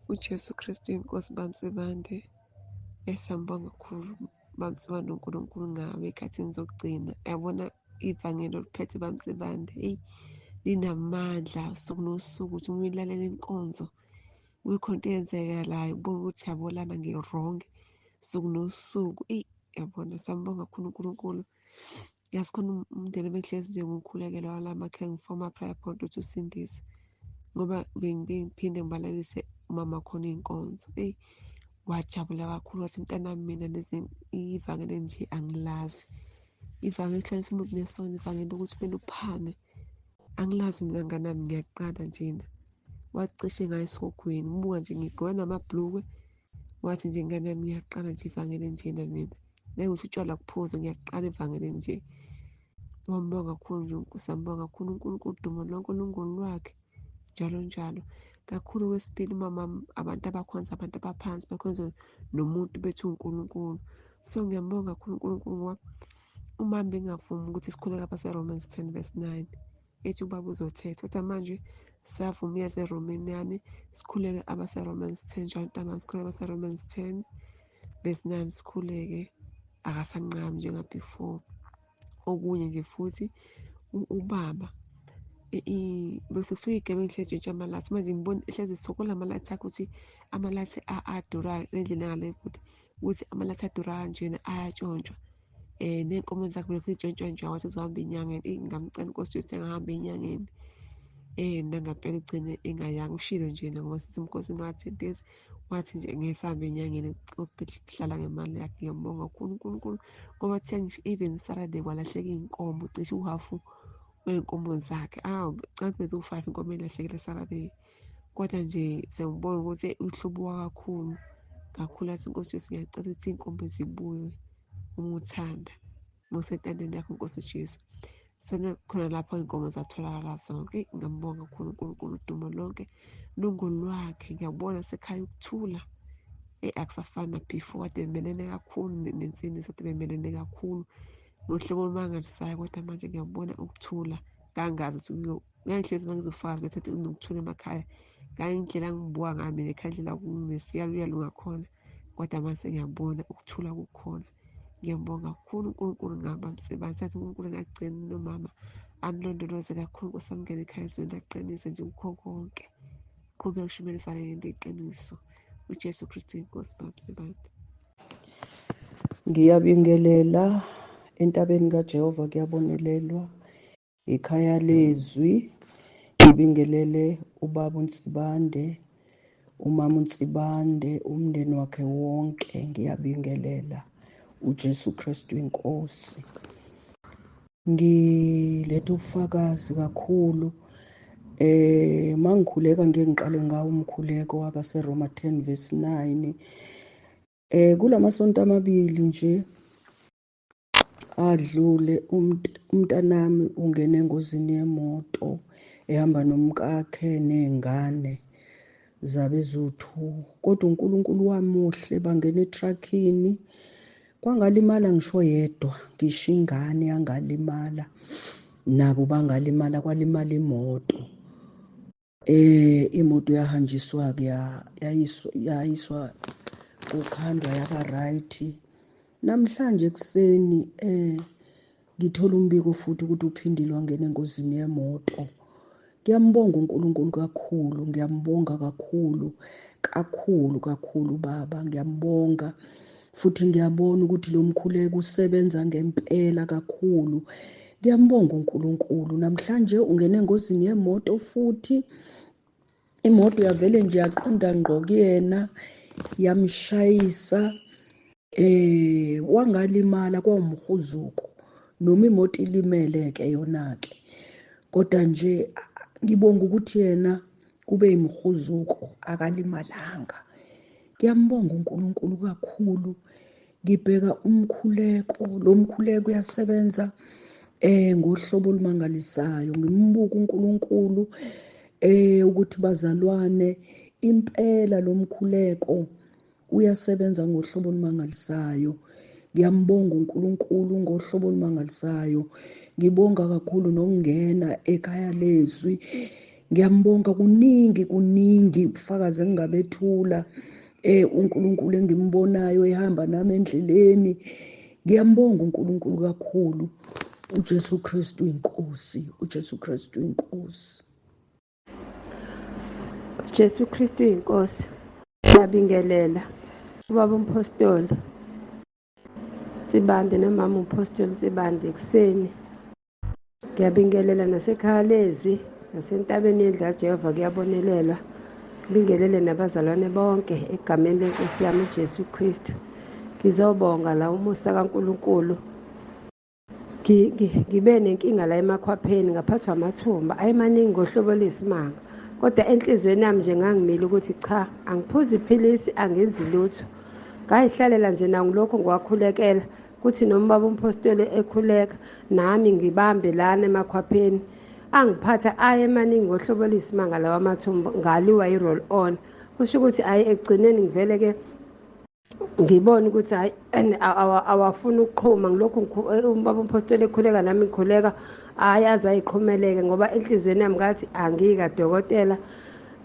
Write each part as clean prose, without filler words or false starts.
UJesu Kristu inkosi baMsibande. Esiyambonga kakhulu baMsibande uNkulunkulu ngawe ey'khathini zokugcina. Yabona ivangeli oliphethe baMsibande, eyi linamandla usuku nosuku ukuthi uma uyilalela inkonzo kube khona into eyenzekalayo ubone ukuthi yabo lana ngi-wrong usuku nosuku. Eyi yabona siyambonga kakhulu uNkulunkulu. Yazi khona umndeni ebengihlezi nje ngiwukhulekela wala makhaya ngifoma prayer point ukuthi usindiswe ngoba bengiphinde ngibalalise umama khona iy'nkonzo. Eyi wajabula kakhulu wathi mntanami mina lezi ivangeli nje angilazi. Ivangeli lihlanganisa umuntu nesono, ivangeli lokuthi kumele uphane. Angilazi mina ngane yami ngiyaqala njena. Wacishe ngaya esihogweni, ngibuka nje ngigqoke namabhlukwe. Wathi nje ngane yami ngiyaqala nje ivangeli njena mina. Njengokuthi utshwala kuphuze ngiyaqala ivangeli nje. Wambonga kakhulu nje siyambonga kakhulu uNkulunkulu, udumo lonke lungolwakhe njalo njalo. Kakhulu kwesibili umama abantu abakhonza abantu abaphansi bakhonza nomuntu bethi uNkulunkulu. So ngiyambonga kakhulu uNkulunkulu ngoba uma bengavumi ukuthi sikhuleke abase-Romans 10 verse 9 ethi ubaba uzothetha, kodwa manje siyavuma uyeza eromini yami sikhuleke abase-Romans 10 njalo ntambama sikhuleke abase-Romans 10 verse 9 sikhuleke akasanqabi njenga-before. Okunye nje futhi ubaba bese kufika iy'gebengu hlezi ntshontsha amalathi manje ngibona hlezi zisokola amalathi akhe ukuthi amalathi adurayo nendlela engale ukuthi ukuthi amalathi adura kanjena ayatshontshwa. Ney'nkomo zakhe belokhu zitshontshwa nje wathi uzohamba enyangeni. Eyi ngamcela uNkosi Jesu engahamba enyangeni. Nangampela ugcine engayanga ushilo njena ngoba sithi umkhosi wa-ten days wathi nje ngeke sihambe enyangeni ukuhlala ngemali yakhe. Ngiyambonga kakhulu uNkulunkulu ngoba kuthiwa ngisho even Saturday kwalahleka iy'nkomo cishe uhhafu wey'nkomo zakhe. Awu cathi beziwu-five inkomo ey'lahlekile Saturday. Kodwa nje sengibona ukuthi uhlubuka kakhulu kakhulu athi Nkosi Jesu ngiyacela ukuthi iy'nkomo zibuye uma uthanda musentandeni yakho Nkosi uJesu. Sena khona lapho iy'nkomo zatholakala zonke. Ngiyambonga kakhulu uNkulunkulu udumo lonke lungolwakhe. Ngiyabona sekhaya ukuthula. Eyi akusafani na-before kade bemelene kakhulu nensindiso kade bemelene kakhulu ngohlobo olumangalisayo, kodwa manje ngiyabona ukuthula. Ngangazi ukuthi ngangihlezi uma ngizofakaza bethathe kunokuthula emakhaya. Ngayindlela angibuka ngayo mina ekhaya indlela kunesiyaluyalu ngakhona, kodwa manje sengiyabona ukuthula kukhona. Ngiyambonga kakhulu uNkulunkulu ngaba msebenzi athi uNkulunkulu engagcini nomama amlondoloze kakhulu Nkosi amngene ekhaya ezweni aqinise nje kukho konke. Qhubeka ushumele ifanele iqiniso. uJesu Kristu inkosi baMsibande. Ngiyabingelela entabeni kaJehova kuyabonelelwa ikhaya lezwi. Ngibingelele ubaba uNsibande, umama uNsibande, umndeni wakhe wonke. Ngiyabingelela uJesu Kristu inkosi. Ngiletha ubufakazi kakhulu. Mangikhuleka ngeke ngiqale ngawo umkhuleko wabaseRoma 10 verse 9. Kulamasonto amabili nje adlule umntanami ungene engozini yemoto ehamba nomkakhe ney'ngane zabe eziwu-2, kodwa uNkulunkulu wamuhle bangena etruckini kwangalimala ngisho yedwa, ngisho ingane yangalimala nabo bangalimala, kwalimala imoto. Imoto yahanjiswa-ke yayiswa kukhandwa yaba right. Namhlanje ekuseni ngithola umbiko futhi ukuthi uphindile wangena engozini yemoto. Ngiyambonga uNkulunkulu kakhulu, ngiyambonga kakhulu kakhulu kakhulu baba, ngiyambonga futhi ngiyabona ukuthi lo mkhuleko usebenza ngempela kakhulu. Ngiyambonga uNkulunkulu. Namhlanje ungene engozini yemoto futhi imoto yavele nje yaqonda ngqo kuyena yamshayisa, wangalimala kwawumhuzuko noma imoto ilimele ke yona ke, kodwa nje ngibonga ukuthi yena kube imhuzuko akalimalanga. Ngiyambonga uNkulunkulu kakhulu. Ngibheka umkhuleko, lo mkhuleko uyasebenza ngohlobo olumangalisayo. Ngimbuka uNkulunkulu ukuthi bazalwane impela lo mkhuleko uyasebenza ngohlobo olumangalisayo. Ngiyambonga uNkulunkulu ngohlobo olumangalisayo. Ngibonga kakhulu nokungena ekhaya lezwi. Ngiyambonga kuningi kuningi ubufakazi engingabethula, uNkulunkulu engimbonayo ehamba nami endleleni. Ngiyambonga uNkulunkulu kakhulu. uJesu Kristu inkosi, uJesu Kristu inkosi. Jesu Kristu inkosi. Ngiyabingelela ubaba umpostoli Nsibande nomama umpostoli Nsibande ekuseni. Ngiyabingelela nasekhaya lezwi nasentabeni yendlu kaJehova kuyabonelelwa. Ngibingelele nabazalwane bonke egameni lenkosi yami uJesu Kristu. Ngizobonga la umusa kaNkulunkulu. Ngibe nenkinga la emakhwapheni, ngaphathwa amathumba ayemaningi ngohlobo oluyisimanga, kodwa enhliziyweni yami nje ngangimile ukuthi cha, angiphuzi iphilisi, angenzi lutho. Ngayihlalela nje nangilokhu ngiwakhulekela, kuthi noma ubaba umpostoli ekhuleka nami ngibambe lana emakhwapheni. Angiphatha ayemaningi ngohlobo oluyisimanga lawa amathumba, ngaliwa i-roll on. Kusho ukuthi hhayi, ekugcineni ngivele-ke ngibone ukuthi hhayi, awafuni ukuqhuma. Ngilokhu ubaba umpostoli ekhuleka nami ngikhuleka, hhayi aze ayiqhumeleke, ngoba enhliziyweni yami ngathi angiyi kadokotela,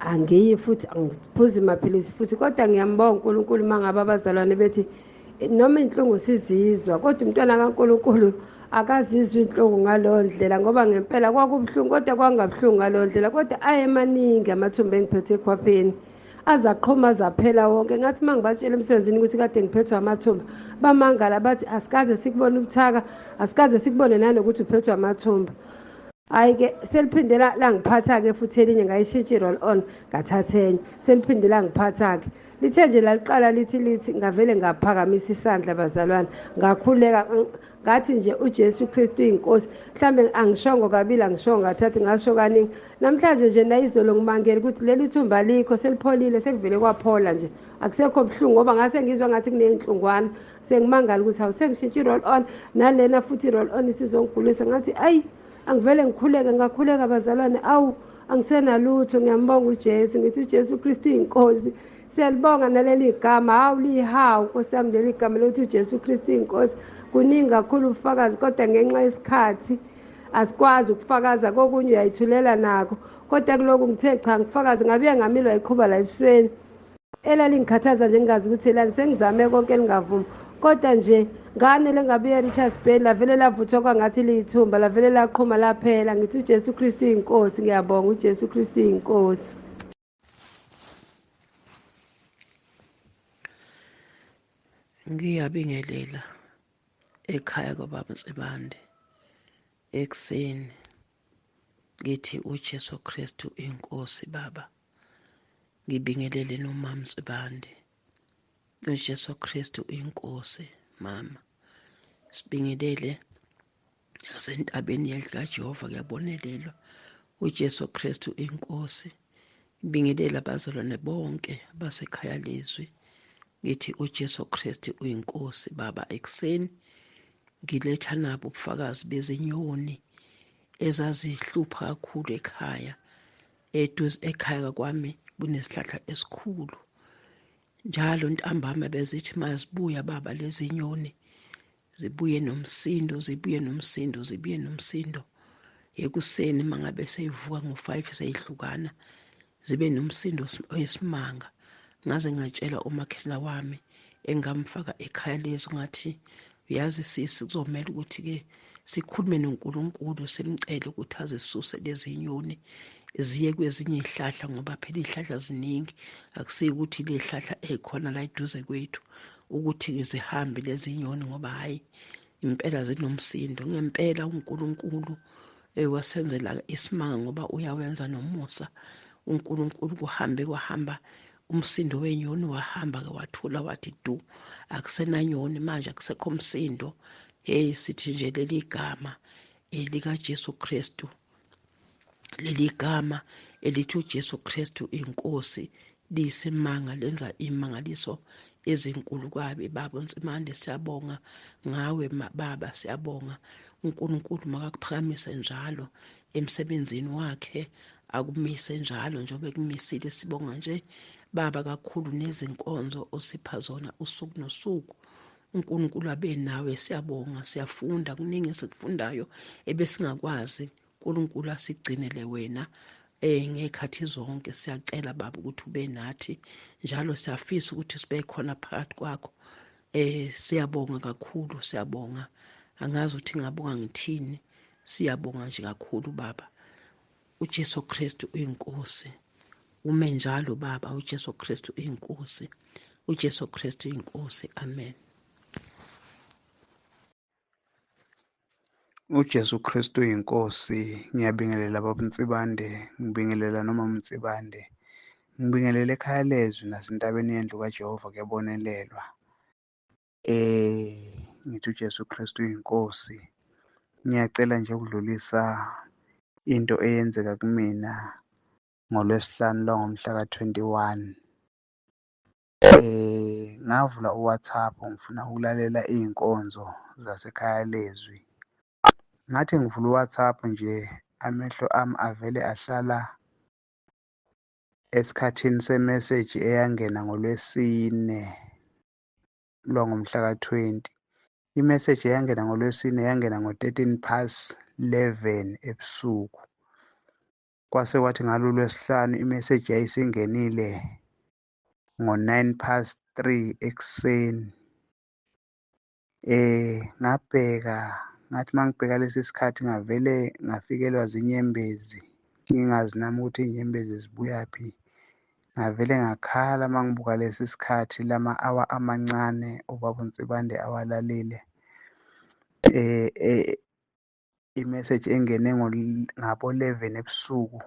angiyi futhi, angiphuzi maphilisi futhi. Kodwa ngiyambonga uNkulunkulu uma ngabe abazalwane bethi noma iy'nhlungu sizizwa, kodwa umntwana kaNkulunkulu akazizwa iy'nhlungu ngaleyo ndlela, ngoba ngempela kwakubuhlungu, kodwa kwangabuhlungu ngaleyo ndlela. Kodwa ayemaningi amathumba engiphethe ekhwapheni, azaqhuma azaphela wonke. Ngathi uma ngibatshela emsebenzini ukuthi kade ngiphethwe amathumba, bamangala bathi asikaze sikubone ubuthaka, asikaze sikubone nanokuthi uphethwe amathumba. Hhayi-ke seliphinde langiphatha-ke futhi elinye, ngayishintsha i-roll on ngathatha enye, seliphinde langiphatha-ke. Lithe nje laliqala lithi lithi, ngavele ngaphakamisa isandla bazalwane, ngakhuleka ngathi nje uJesu Kristu uyinkosi. Mhlambe angishongo kabili, angishongo kathathu, ngasho kaningi. Namhlanje nje nayizolo ngimangele ukuthi leli thumba alikho, selipholile, sekuvele kwaphola nje, akusekho buhlungu, ngoba ngase ngizwa ngathi kuney'nhlungwana. Sengimangala ukuthi hawu, sengishintshe i-roll on nalena futhi i-roll on isizongigulisa. Ngathi ayi, angivele ngikhuleke. Ngakhuleka bazalwane, awu angisenalutho. Ngiyambonga uJesu, ngithi uJesu Kristu uyinkosi. Siyalibonga naleli gama, hawu liyihawu Nkosi yami leli gama lokuthi uJesu Kristu uyinkosi. Kuningi kakhulu ubufakazi, kodwa ngenxa yesikhathi asikwazi ukufakaza, kokunye uyayithulela nako. Kodwa kulokhu ngithe cha, ngifakaze. Ngabuye ngamilwa iqhuba la ebusweni elalingikhathaza nje, ngingazi ukuthi elani, sengizame konke elingavumi. Kodwa nje nganele ngabuye Richards Bay, lavele lavuthwa kwangathi liyithumba, lavele laqhuma laphela. Ngithi uJesu Kristu uyinkosi. Ngiyabonga, uJesu Kristu uyinkosi. Ngiyabingelela ekhaya kwababa Nsibande ekuseni, ngithi uJesu Kristu inkosi baba. Ngibingelele nomama Nsibande, uJesu Kristu inkosi mama. Sibingelele nasentabeni yendlu kaJehova, kuyabonelelwa uJesu Kristu inkosi. Ngibingelele abazalwane bonke abasekhaya lezwi, ngithi uJesu Kristu uyinkosi baba. Ekuseni ngiletha nabo ubufakazi bezinyoni ezazihlupha kakhulu ekhaya. Eduze ekhaya kwami kunesihlahla esikhulu, njalo ntambama bezithi mazibuya baba lezi nyoni zibuye nomsindo, zibuye nomsindo, zibuye nomsindo. Ekuseni mangabe seyivuka ngo-5 seyihlukana, zibe nomsindo oyisimanga. Ngaze ngatshela umakhelwane wami engamfaka ekhaya lezwi, ngathi uyazi sisi, kuzomela ukuthi-ke sikhulume noNkulunkulu, simcele ukuthi azisuse lezi nyoni ziye kwezinye iy'hlahla, ngoba phela iy'hlahla ziningi, akusiyo ukuthi ley'hlahla ey'khona la eduze kwethu ukuthi-ke zihambe lezi nyoni, ngoba hhayi impela zinomsindo. Ngempela uNkulunkulu wasenzela isimanga, ngoba uyawenza nomusa uNkulunkulu. Kuhambe kwahamba umsindo wenyoni, wahamba-ke wathula wathi du, akusenanyoni manje, akusekho msindo. Hey, sithi nje leli gama likaJesu Kristu, leli gama elithi uJesu Kristu inkosi, liyisimanga, lenza imangaliso ezinkulu kwabi baba Nsibande. Siyabonga ngawe baba, siyabonga. uNkulunkulu makakuphakamise njalo emsebenzini wakhe, akumise njalo njengoba ekumisile. Sibonga nje baba kakhulu nezinkonzo osipha zona usuku nosuku. uNkulunkulu abe nawe. Siyabonga, siyafunda kuningi esikufundayo ebesingakwazi. uNkulunkulu asigcinele wena Ngekhathi zonke siyacela baba ukuthi ube nathi njalo, siyafisa ukuthi sibe khona phakathi kwakho. Siyabonga kakhulu, siyabonga, angazi ukuthi ngabonga ngithini. Siyabonga nje kakhulu baba. uJesu Kristu uyinkosi, ume njalo baba. uJesu Kristu uyinkosi, uJesu Kristu uyinkosi. Amen. UJesu Kristu uyinkosi. Ngiyabingelela baba Nsibande, ngibingelela noma Nsibande, ngibingelela ekhaya lezwi nasentabeni yendlu kaJehova kuyabonelelwa. Ngithi uJesu Kristu uyinkosi. Ngiyacela nje ukudlulisa into eyenzeka kumina ngoLwesihlanu lwangomhla ka-21. Ngavula uWhatsApp ngifuna ukulalela iy'nkonzo zasekhaya lezwi. Ngathi ngivula uWhatsApp nje amehlo ami avele ahlala esikhathini semeseji eyangena ngoLwesine lwangomhla ka-20. Imeseji eyangena ngoLwesine yangena ngo-11:13 ebusuku. Kwase kwathi ngalo Lwesihlanu imeseji yayisingenile ngo-3:09 ekuseni. Ngabheka, ngathi mangibheka lesi sikhathi ngavele ngafikelwa zinyembezi, ngingazi nami ukuthi iy'nyembezi zibuyaphi. Ngavele ngakhala mangibuka lesi sikhathi lama-hour amancane ubaba uNsibande awalalile. Imeseji engene ngabo-11 ebusuku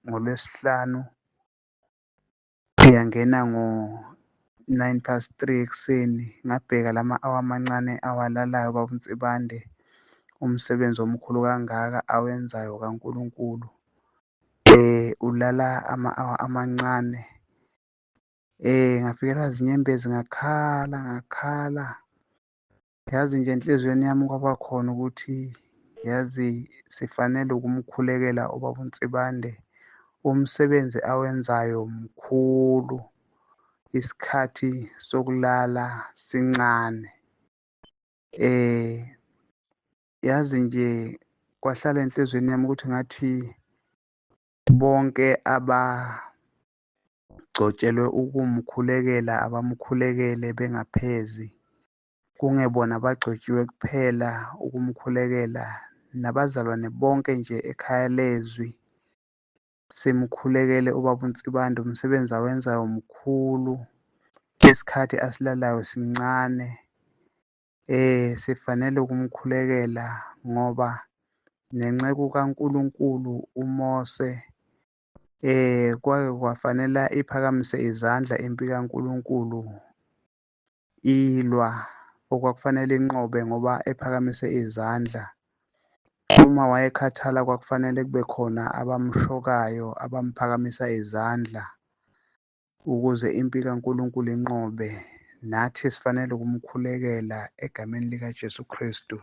ngoLwesihlanu yangena ngo-3:09 ekuseni. Ngabheka lama-hour amancane awalalayo ubaba uNsibande, umsebenzi omkhulu kangaka awenzayo kaNkulunkulu, ulala ama-hour amancane. Ngafikelwa zinyembezi ngakhala ngakhala. Yazi nje enhliziyweni yami kwaba khona ukuthi yazi sifanele ukumkhulekela ubaba uNsibande, umsebenzi awenzayo mkhulu, isikhathi sokulala sincane. Yazi nje kwahlala enhliziyweni yami ukuthi ngathi bonke abagcotshelwe ukumkhulekela abamkhulekele bengaphezi, kungebona abagcotshiwe kuphela ukumkhulekela, nabazalwane bonke nje ekhaya lezwi simkhulekele ubaba uNsibande. Umsebenzi awenzayo mkhulu, isikhathi asilalayo sincane. Sifanele ukumkhulekela ngoba nenceku kaNkulunkulu uMose kwake kwafanela iphakamise izandla impi kaNkulunkulu ilwa okwakufanele inqobe ngoba ephakamise izandla. Uma wayekhathala kwakufanele kube khona abamshokayo, abamphakamisa izandla ukuze impi kaNkulunkulu inqobe. Nathi sifanele ukumkhulekela egameni likaJesu Kristu.